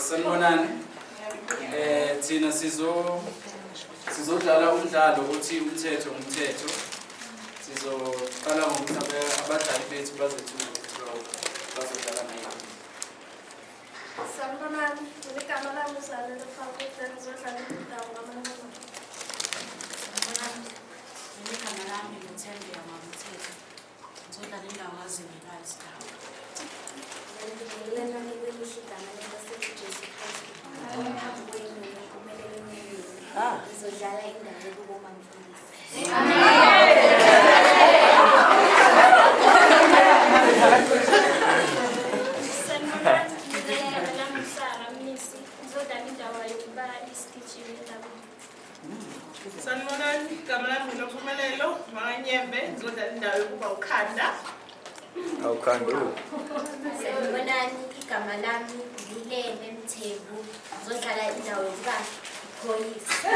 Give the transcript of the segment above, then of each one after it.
Sanibonani. Thina sizodlala umdlalo uthi umthetho ngumthetho. Sizoqala ngokuthi abadlali bethu bazethule bazodlala naye. Sanibonani, igama lami uZanele Fakude, ngizodlala indawo kaManqoba. Sanibonani, mina igama lami nguThembeka Mamthetho. Ngizodlala indawo kaZingelwayo Sigaba. Ngibingelela kwelihle igama lenkosi yethu Jesu Kristu. Phambi kwenu ngempumelelo eningi. Ngizodlala indawo yokuba umamfundisi. Sanibonani, mina igama lami uSara Mnisi, ngizodlala indawo yokuba isigijimi endabeni. Sanibonani, igama lami nguNompumelelo Makanyembe, ngizodlala indawo yokuba uKhanda. Awukhanda. Sanibonani, igama lami Luleme Mthembu. Ngizodlala indawo yokuba iphoyisa.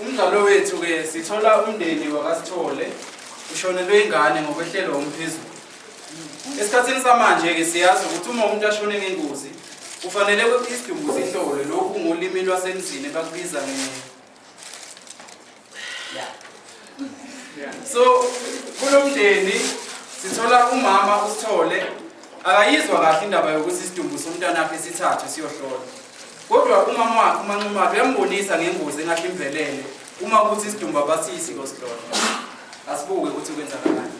Umdlalo wethu ke sithola umndeni wakaSithole ushonelwe ingane ngokwehlelwa umphezulu. Esikhathini samanje ke siyazi ukuthi uma umuntu ashone ngengozi kufanele isidumbu sihlolwe, lokhu ngolimi lwasemzini bakubiza nge So kulomndeni sithola umama uSithole akayizwa kahle indaba yokuthi isidumbu somntanakhe sithathwe siyohlolwa. Kodwa umama wakhe uMaNxumalo uyambonisa ngengozi engahle imvelele uma ukuthi isidumbu abasiyisi kosihlola. Asibuke ukuthi kwenzakalani.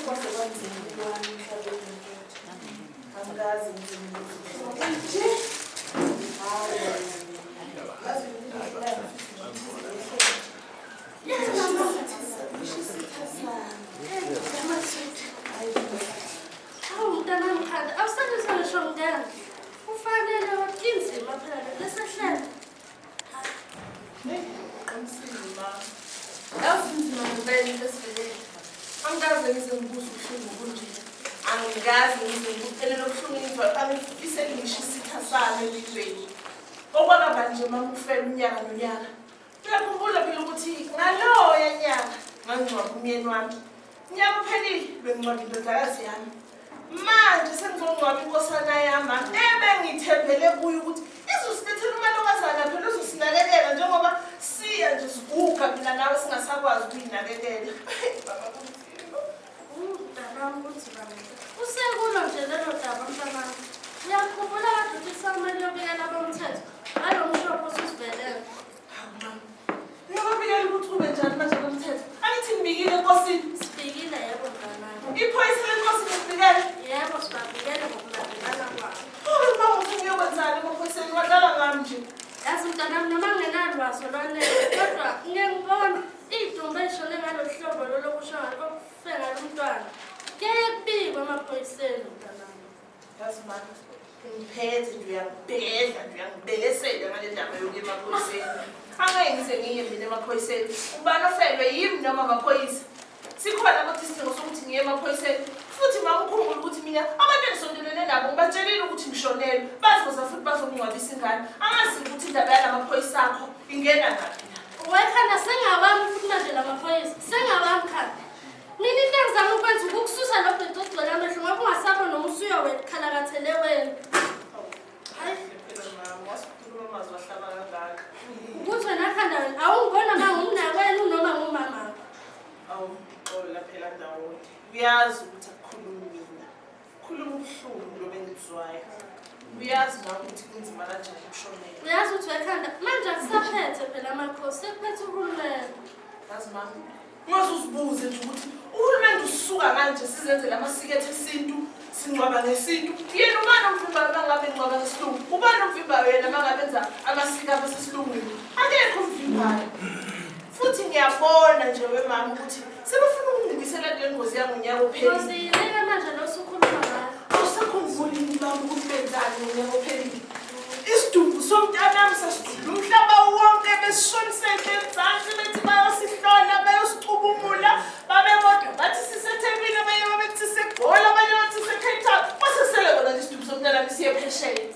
Kwaze kwanzima kwami emhlabeni mfowethu. Angikaze ngize ngibuhlungu nje. Hawu. Yazi Hawu mntanami Khanda, awusengisho ngisho ngeke. Kufanele inzima phela le lesehlele. Uqinisile mama. Yazi inzima ngempela into esivelele. Angikaze ngize ngibuzwe ubuhlungu obunje. Angikaze ngize ngikucelele ubuhlungu ngizwa angifiseli ngisho isitha sami elizweni. Okwakaba nje mama ufela unyaka nonyaka. Uyakhumbula phela ukuthi ngaloya nyaka ngangcwaba umyeni wami. Unyaka uphelile bengcwaba indodakazi yami. Manje sengizongcwaba inkosana yami ebengithembele kuyo ukuthi izosilethela umalokazana phela uzosinakekela njengoba siya nje siguga mina nawe singasakwazi ukuyinakekela. Baba kunzima. Mntanami kunzima ngempela. Usekulo nje lelo daba mntanami. Uyakhumbula kade uthi kusamele uyobikela abomthetho ngalo mshopho osusivelele. Hawu mama. Ngiyobabikela ukuthi ube njani manje abomthetho. Angithi ngibikile enkosini. Sibikile yebo mntanami. Iphoyisa lenkosi ngibikele. Yebo sibabikele ngokulandelana kwabo. Ube mama uthi ngiyokwenzani emaphoyiseni wadlala ngami nje. Yazi mntanami noma ngingenalwazi olwanele kodwa ngike ngibone iy'dumbu ey'shone ngalolu hlobo lolu okusho okufe ngalo umntwana. Kuyaye kubikwe emaphoyiseni mntanami. Yazi mama, ungiphethe nje uyangibhedla nje uyangibelesela ngale ndaba yokuya emaphoyiseni. Angeke ngize ngiye mina emaphoyiseni. Ubani ofelwe yimi noma amaphoyisa? Sikhona kodwa isidingo sokuthi ngiye emaphoyiseni. Futhi mama ukhumbule ukuthi mina abantu engisondelene nabo ngibatshelile ukuthi ngishonelwe. Bazoza futhi bazokungcwabisa ingane. Angazi ukuthi indaba yalamaphoyisa akho ingena ngaphi la. Wekhanda sengawami futhi manje la maphoyisa. Sengawami khanda. Mina into engizama ukwenza ukukususa lo bhece ogcwele amehlo ngoba ungasabo noma usuyowekhalakathele wena. Hayi Phela mama, wasikhuluma amazwi ahlaba kangaka. ukuthi wena khanda wena awungibona uma ngumnakwenu noma ngumama. Awu, xola phela ndawonye. Uyazi ukuthi akukhulumi mina. Khuluma ubuhlungu lo bengibuzwayo. Uyazi nawe ukuthi kunzima kanjani ukushonela. Uyazi ukuthi wekhanda manje akusaphethe phela amakhosi sekuphethe uhulumeni. Yazi mama, ungaze uzibuze nje ukuthi uhulumeni usuka kanje sizenzele amasiko ethu esintu, singcwaba ngesintu. Yena ubani omvimbayo uma ngabe ngcwaba ngesilungu? Ubani omvimbayo yena uma ngabe enza amasiko abo asesilungwini? Akekho omvimbayo. Futhi ngiyabona nje wemama ukuthi sebefuna ukungibuyisela kule ngozi yangonyaka ophelile. Ngozi yini-ke manje lo osukhuluma ngayo? Awusakhumbuli yini mama ukuthi benzani ngonyaka ophelile? Isidumbu somntanami sasidula umhlaba wonke besishonisele emzansi bethi bayosihlola bayosicubungula babebodwa bathi siseThekwini abanye babethi siseGoli abanye bathi siseCape Town. Kwase kusele kona nje isidumbu somntanami siye phesheya.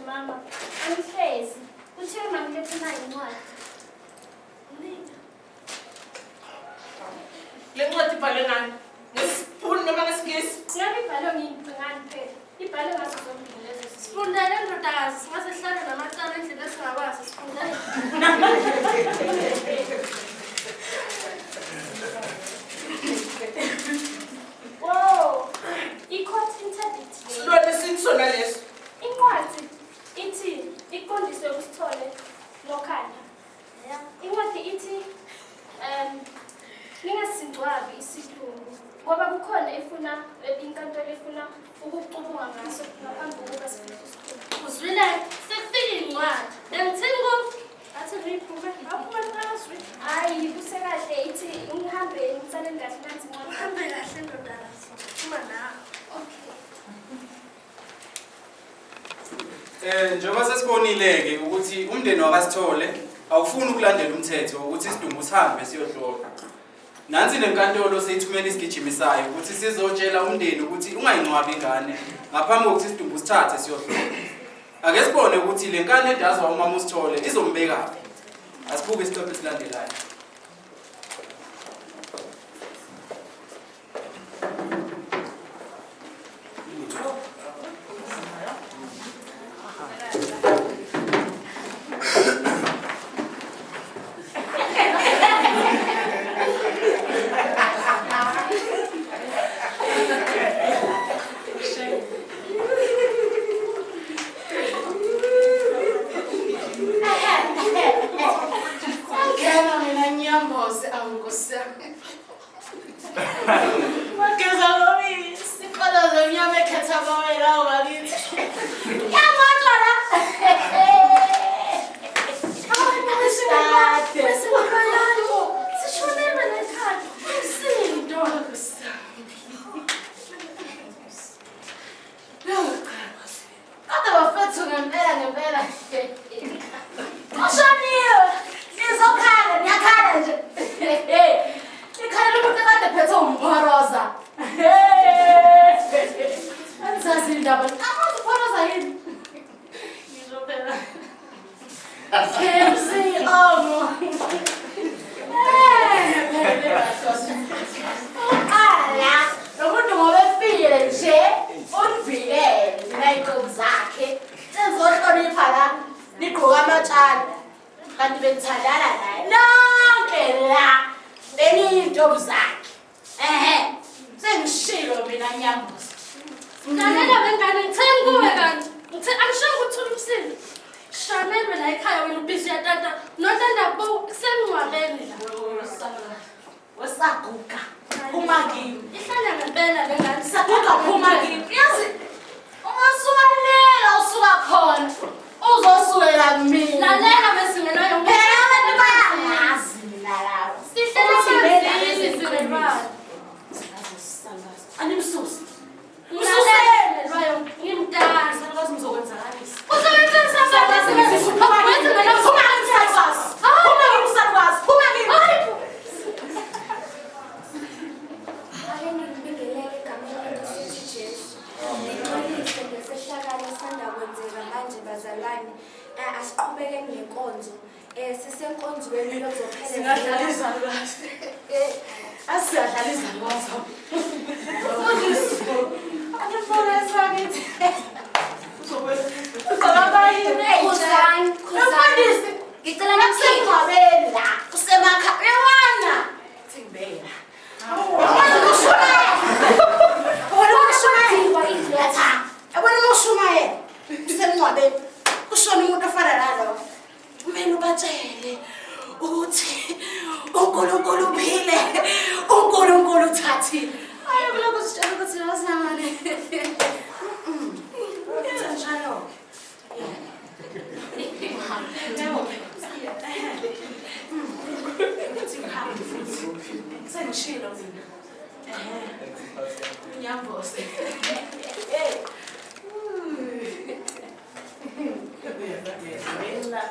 mama, angihlezi. Kuthiwe mangilethe nayo incwadi. Nika. Le ncwadi ibhalwe ngani? Ngesibhunu noma ngesiNgisi? Ngabe ibhalwe ngani phela? Ibhalwe ngazo zombili lezo. Sifundele ndodakazi, singaze sihlale namacala endlini esingakwazi sifundele. Wow, i-court interdict. Silwane sini sona leso? Incwadi ithi iqondiswe kuSithole noKhanya. Incwadi ithi ningasingcwabi isidumbu ngoba kukhona efuna inkantolo efuna ukucubunga ngaso ngaphambi kokuba sifike isidumbu. Uzwile sekufike incwadi. Bengithini ku? Athi ngiyiphume, aphuma ngazwi. Hayi kusekahle ithi ngihambe ngitsaleni kahle nansi incwadi. Uhambe kahle ndodakazi. Phuma nawe. Okay. Njengoba sesibonile-ke ukuthi umndeni wakaSithole awufuni ukulandela umthetho ukuthi isidumbu sihambe siyohlolwa. Nansi nenkantolo seyithumela isigijimi sayo ukuthi sizotshela umndeni ukuthi ungayingcwabi ingane ngaphambi kokuthi isidumbu sithathe siyohlolwa. Ake sibone ukuthi le nkani edazwa umama uSithole izombekaphi. Asibuke isiqephu esilandelayo.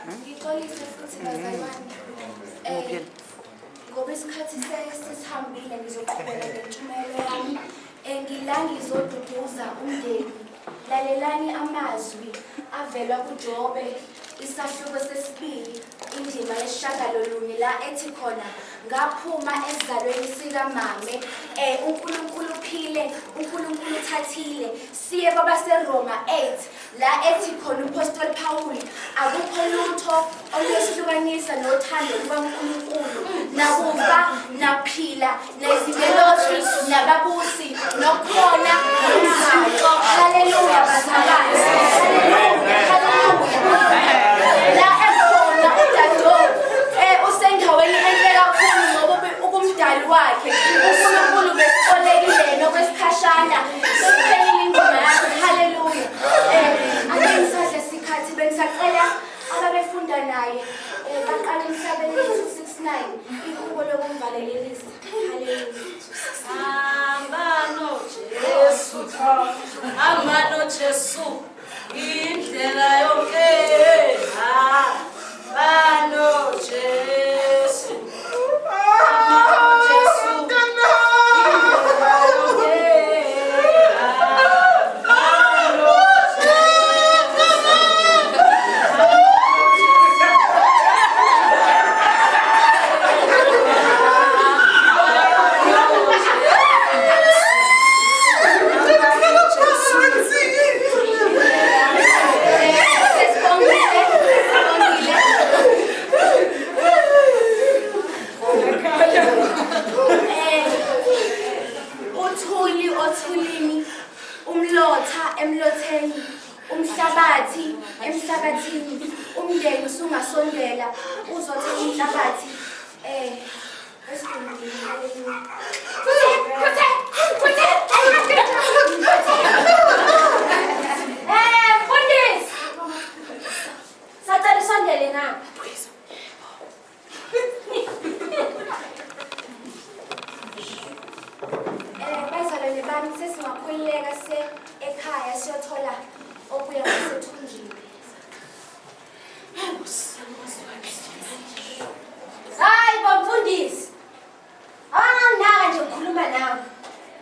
Ngixolise futhi bazalwane. Ngoba isikhathi sesihambile ngizoqhubeka nentshumayelo yami. Ngila ngizoduduza umndeni. Lalelani amazwi avela kuJobe isahluko sesibili indima yesishagalolunye la ethi khona ngaphuma esizalweni sikamame uNkulunkulu uphile, uNkulunkulu uthathile. Siye kwabaseRoma 8 la ethi khona uPostoli Paul akukho lutho oluyosihlukanisa nothando lukaNkulunkulu, nakufa naphila nezingelosi nababusi nokhona nokuzayo. Haleluya bazalwane, haleluya, haleluya. La ekhona udado usendaweni enhle kakhulu ngoba ukumdali wakhe uNkulunkulu besikolekile nokwesikhashana sekuphelile indima yakhe. Haleluya. Ake ngisadle sikhathi, bengisacela ababefunda naye baqala emhlabeni 269 ihubo lokumvalelelisa. Haleluya. Hamba noJesu, hamba noJesu indlela yonke, hamba noJesu, hamba noJesu indlela yonke, hamba noJesu. Sesibongile, sesibongile. Uthuli othulini, umlotha emlotheni, umhlabathi emhlabathini, umndeni usungasondela uzotha umhlabathi esidumbini. Haleluya. Mfundisi. Sacela usondele ngapha. Bazalwane bami, sesingakhululeka se ekhaya siyothola okuya ngasethunjini. Hayi bo mfundisi. Awanganginaka nje ukukhuluma nawe.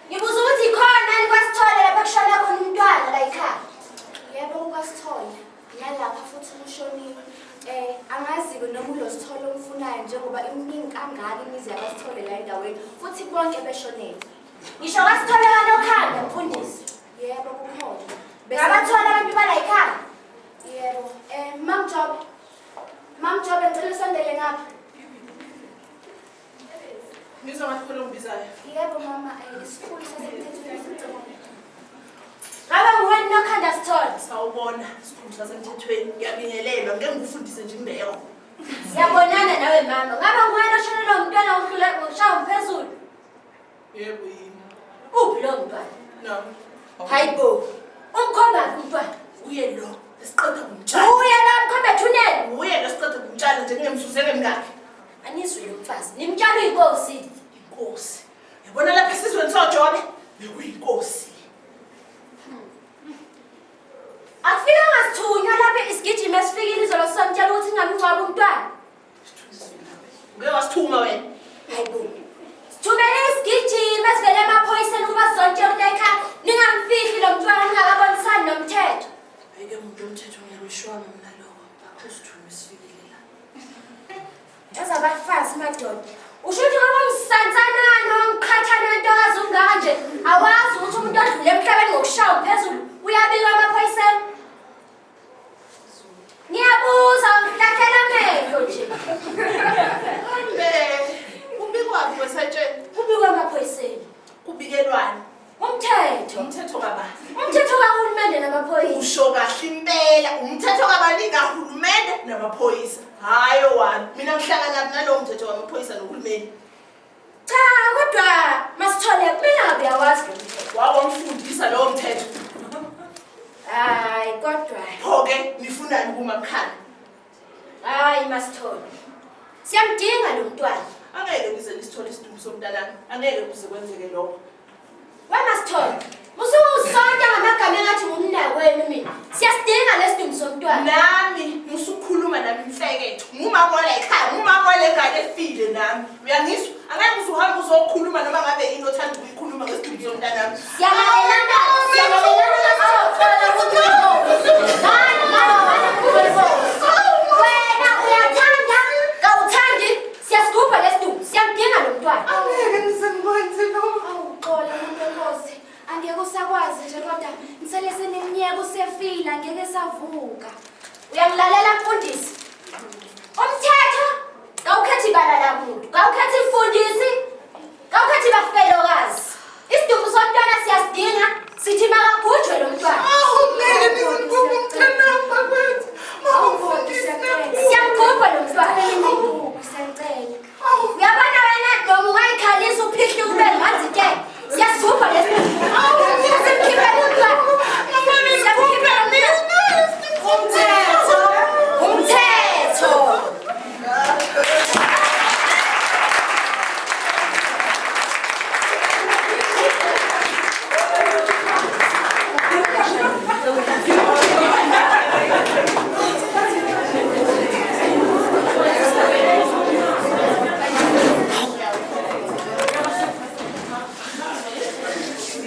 Ngibuza ukuthi khona yini kwaSithole lapha kushona khona umntwana la ekhaya. Yebo, kukaSithole nalapha futhi ushoniwe. Angazi-ke noma uloSithole omfunayo njengoba iminingi kangaka imizi yakwaSithole la endaweni futhi bonke beshonele. Ngisho kwaSithole kaNokhanda mfundisi. Yebo, kukhona. Ngabathola abantu bala ekhaya. Yebo. Mam Jobe. Mam Jobe, ngicela usondele ngapha. Ngizwa ngathi khona ongibizayo. Yebo mama, isikhulu sasemthethweni sicela. Ngabe nguwena Nokhanda Sithole? Sawubona, isikhulu sasemthethweni. Ngiyabingelelwa, ngeke ngikufundise nje imbeko. Siyabonana nawe mama. Ngabe nguwena oshonelwa umntwana uhlule ngokushaya umphezulu? Yebo yimi. Uphi lo mntwana? No. Hayi bo. Umkhomba umntwana. Uye lo esiqeda kumtshala. Uye lo mkhomba ethuneni. Uye lo esiqeda kumtshala nje kungemsuzele mngakhe. Anizwile umfazi. Nimtshala uyinkosi. Inkosi. Yabona lapha esizweni soJobe bekuyinkosi. Akufikanga sithunywa lapha isigijimi esifikile izolo sizomtshela ukuthi ningamngcwabi umntwana. Uke wasithuma wena. Hayi bo. Sithumele isigijimi esivele emaphoyiseni ukuba sizontshela ukuthi ekhaya ningamfihli lo mntwana ningakabonisani nomthetho. Ayike muntu omthetho ngiyamshwama mina lokho. Akho sithunywa esifikile la. Yazi abafazi madoda. Usho ukuthi ngoba umsansanana wangiqhathana ntokazi ungaka nje awazi ukuthi umuntu odlule emhlabeni ngokushaya phezulu uyabikwa emaphoyiseni. Ngiyabuza ngihlakhela amehlo nje. Kambe kubikwaphi wesatsheni? Kubikwa emaphoyiseni. Kubikelwani? Umthetho. Umthetho kabani? Umthetho kahulumende namaphoyisa. Usho kahle impela, umthetho kabani? Kahulumende namaphoyisa. Hayi owami, mina ngihlangana nalowo mthetho wamaphoyisa nohulumeni. Cha, kodwa Masithole kumele ngabe uyawazi lo mthetho. Wawamfundisa lowo mthetho. Hayi kodwa. Pho-ke nifunani kumakhanda? Hayi Masithole. Siyamdinga lo mntwana. Angeke nize nisithole isidumbu somntanami. Angeke kuze kwenzeke lokho. Wena Sithole, usuwusonta ngamagama engathi ngumnakwenu mina. Siyasidinga lesidumbu somntwana. Nami musukhuluma nami mfeketho. Ngumama wala ekhaya, ngumama wale ngane efile nami. Uyangizwa?